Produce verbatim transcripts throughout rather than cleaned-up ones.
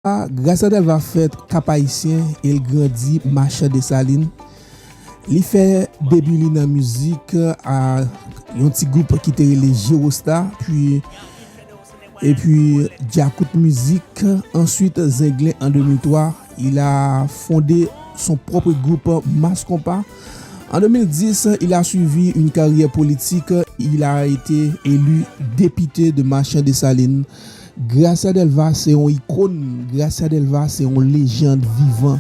Gracia Delva fèt Kap Ayisyen e l grandi Machan Desalin. Li fè debi li nan mizik a yon ti gwoup ki te rele Jewostar, puis, et puis Djakout Mizik, ensuite Zenglen en deux mille trois. Il a fondé son propre groupe Mass Compas. En deux mille dix, il a suivi une carrière politique. Il a été élu député de Machan Desalin. Gracia Delva se yon ikòn, Gracia Delva se yon lejand vivan.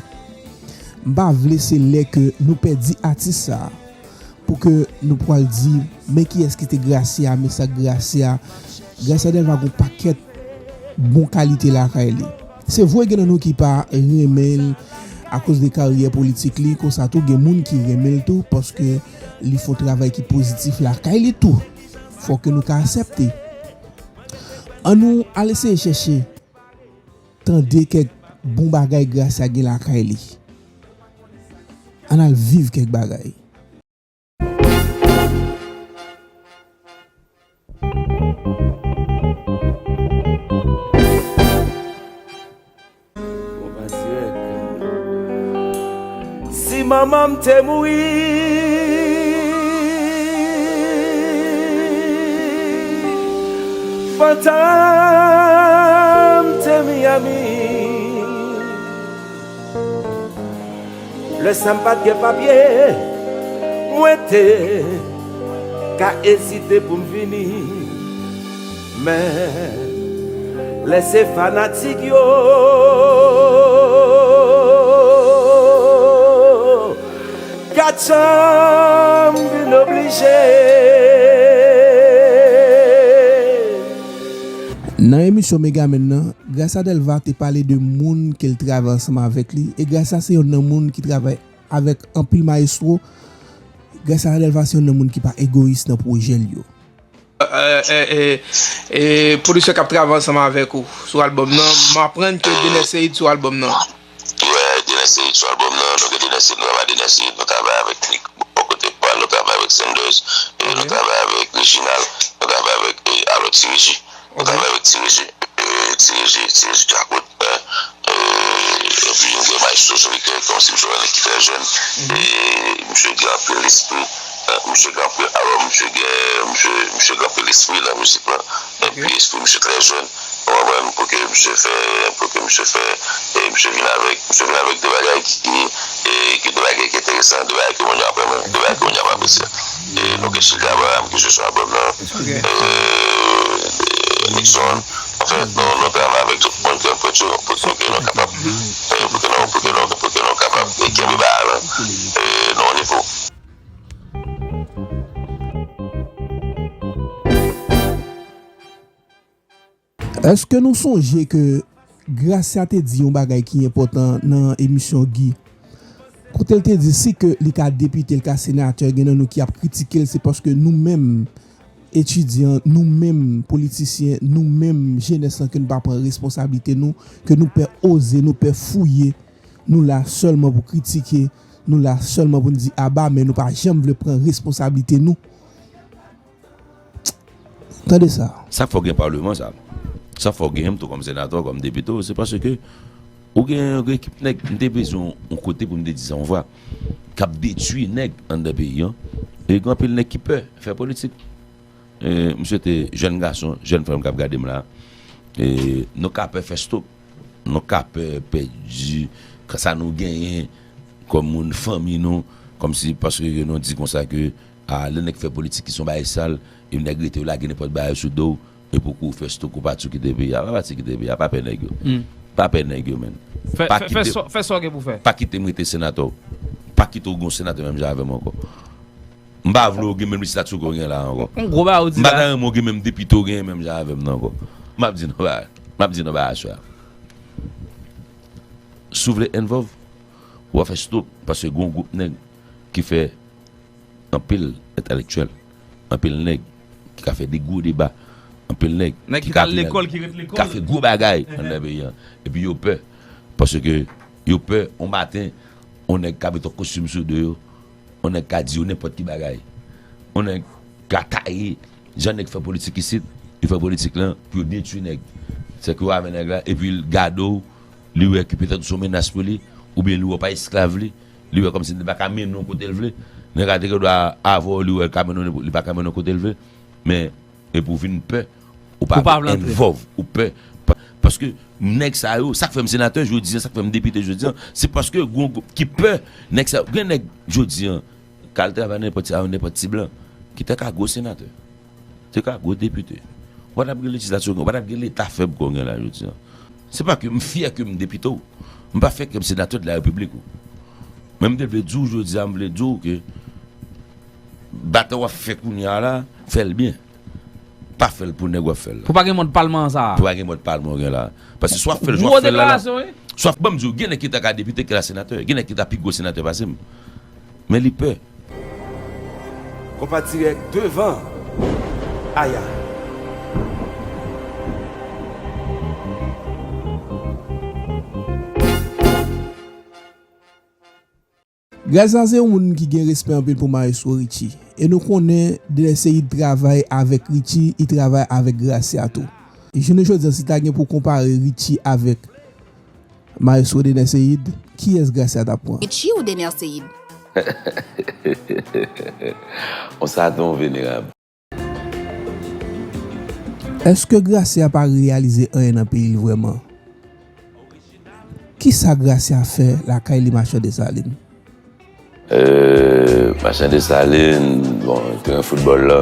M pa vle se lè ke nou pèdi atis sa a, pou ke nou pral di, men kiyès ki te Gracia, men sa k Gracia. Gracia Delva gon pakèt bon kalite lakay li. Se vre gen nan nou ki pa renmen l akoz de karyè politik li, konsa tou gen moun ki renmen l tou paske li fè yon travay ki pozitif lakay li tou. Fòk ke nou ka aksepte. Ann nou al eseye chèche tande kèk bon bagay Gracia gen lakay li. Ann al viv kèk bagay. Si manman m te mouri, pantan m te Miami, lè sa m pa t gen papye, mwen te ka ezite pou m vini. Men, lè se fanatik yo k ap janm vin oblije. Nan emisyon Megamen nan, Gracia Delva te pale de moun ke l travay ansanm avèk li, e Gracia se yonn nan moun ki travay avèk anpil mayestwo. Gracia Delva se yonn nan moun ki pa egoyis nan pwojè l yo. Pwodiktè k ap travay ansanm avèk ou sou albòm nan, m aprann ke Dener Ceïd sou albòm nan. Wi, Dener Ceïd sou albòm nan, donk Dener Ceïd, nou travay Dener Ceïd, nou travay avèk Nick bò kote pa l, nou travay avèk Sanders, nou travay avèk Reginald, nou travay avèk Alò Ti Reji, nou travay avèk Ti Reji, Ti Reji, Ti Reji Djakout. Epi yon grenn maestro Jean Michel, kòmsi misye yon nèg ki trè jèn. E misye gen anpil lespri. Misye gen anpil, alò misye gen, misye, misye gen anpil lespri nan mizik lan. Epi espri misye trè jèn. Ou konprann? Pou ke misye fè, pou ke misye fè, e misye vin avèk, misye vin avèk de bagay ki, e, ki de bagay ki enteresan, de bagay ke moun yo ap renmen, de bagay ke moun yo ap apresye. E nou gen Childa Abraham ki jwe sou albòm nan. E, Nixon, Anfen, nou, nou travay avèk tout moun ki anpòt yo pou, pou ke nou kapab, pou ke nou, pou ke nou, pou ke nou kapab kenbe bagay la nan yon nivo. Èske nou sonje ke Gracia te di yon bagay ki enpòtan nan emisyon Guy? Kote l te di si ke li ka depite, li ka senatè, gen nan nou ki ap kritike l, se paske nou menm etidyan, nou menm politisyen, nou menm jenès lan ke nou pa pran responsablite nou, ke nou pè oze, nou pè fouye, nou la sèlman pou kritike, nou la sèlman pou n di aba, men nou pa janm vle pran responsablite nou. Tande sa. Sa k fè w gen palman sa. Sa k fè w genyen m tou kòm senatè, kòm depite, se paske ou gen yon ekip nèg, m te bezwen yon kote pou m te di sa yon vwa, k ap detwi nèg anndan peyi an. E gen anpil nèg ki pè fè politik. E, m swete jèn gason, jèn frè m k ap gade m la, e, nou ka pè fè stop, nou ka pè pèdi sa nou genyen kòm moun, fanmi nou, kòmsi paske nou di konsa ke a, lè nèg fè politik ki se yon bagay sal, e nèg rete yo lage nenpòt bagay sou do w, epi w kouri fè stop, ou pati, w kite peyi a. Pa pati kite peyi a, pa pè nèg yo. Pa pè nèg yo, menn. Pa kite, fè sa w gen pou fè. Pa kite m rete senatè w. Pa kite w gen yon senatè menm jan avè m ankò. M pa vle w gen menm estati ke w gen la ankò. M pa ta renmen w gen menm depite w genyen menm jan avè m nan ankò. M ap di nou bagay, m ap di nou bagay aswè a. Si w vle involve, w a fè stop, paske gen yon gwoup nèg ki fè anpil entèlektyèl, anpil nèg ki ka fè de gwo deba, anpil nèg ki ka fè gwo bagay anndan peyi a. Epi yo pè, paske yo pè yon maten yon nèg ka mete yon kostim sou do yo, yon nèg ka di yo nenpòt ki bagay, yon nèg ka taye. Jan nèg fè politik isit, yo fè politik lan pou yo detwi nèg. Sèke yo avè nèg la, epi l gade w, Li wè ke petèt ou se yon menas pou li, oubyen li wè w pa esklav li, li wè kòmsi li pa ka mennen w kote l vle. Nèg la te gen dwa avè w, li wè l ka mennen w, li pa ka mennen w kote l vle. Men, epi w vin pè, ou pa vle envolve, ou pè. Pa- Paske nèg sa yo, sa k fè m senatè jodi a, sa k fè m depite jodi a, se paske gen yon gwoup ki pè nèg sa yo. Gen nèg jodi a, k al travay nan nenpòt, a nenpòt ti blan, ki te ka gwo senatè, te ka gwo depite. Ou pa t ap gen lejislati w gen, ou pa t ap gen leta fèb ke w gen la jodi a. Se pa ke m fyè ke m depite w. M pa fyè ke m senatè de la repiblik ou. Men m te vle di w jodi a, m vle di w ke batay w ap fè kounye a la, fè l byen. Pa fè l pou nèg w ap fè l la. Pou pa gen mòd palman an sa a. Pou pa gen mòd palman w gen la. Paske si w ap fè l jan w ap fè l la, la, si w ap, ban m di w, gen nèg ki ta ka depite ke la senatè. Gen nèg ki ta pi gwo senatè pase m. Men li pè. Konpa dirèk devan. Aya. Gracia se yon moun ki gen respè anpil pou Maestro Richie. E nou konnen Dener Ceïde travay avèk Richie, li travay avèk Gracia tou. Jounen jodi a, si ta gen pou konpare Richie avèk Maestro Dener Ceïde, kiyès Gracia t ap pran? Richie ou Dener Ceïde? On sa don venerab. Èske Gracia pa reyalize anyen nan peyi l vrèman? Kisa Gracia fè lakay li Machan Desalin? Euh, Machan Desalin, bon, teren foutbòl la,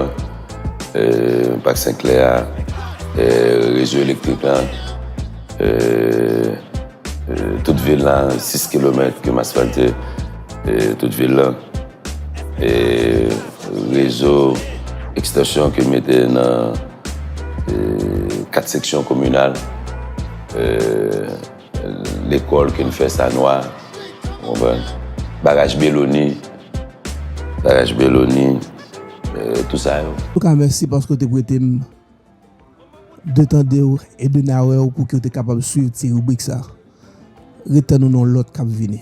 euh, Pak Senklè a, euh, rezo elektrik la, euh, euh, tout vil la, sis kilomèt ke m asfalte, euh, tout vil la. E rezo ekstansyon ke mete nan, e, kat seksyon kominal, e, lekòl ke n fè Sanwa, ou konprann? Baraj Beloni, baraj Beloni, e, tout sa yo. Antouka, mèsi paske w te prete m de tande w e de nawè w pou ke w te kapab swiv ti ribrik sa. Ret tann nou nan yon lòt k ap vini.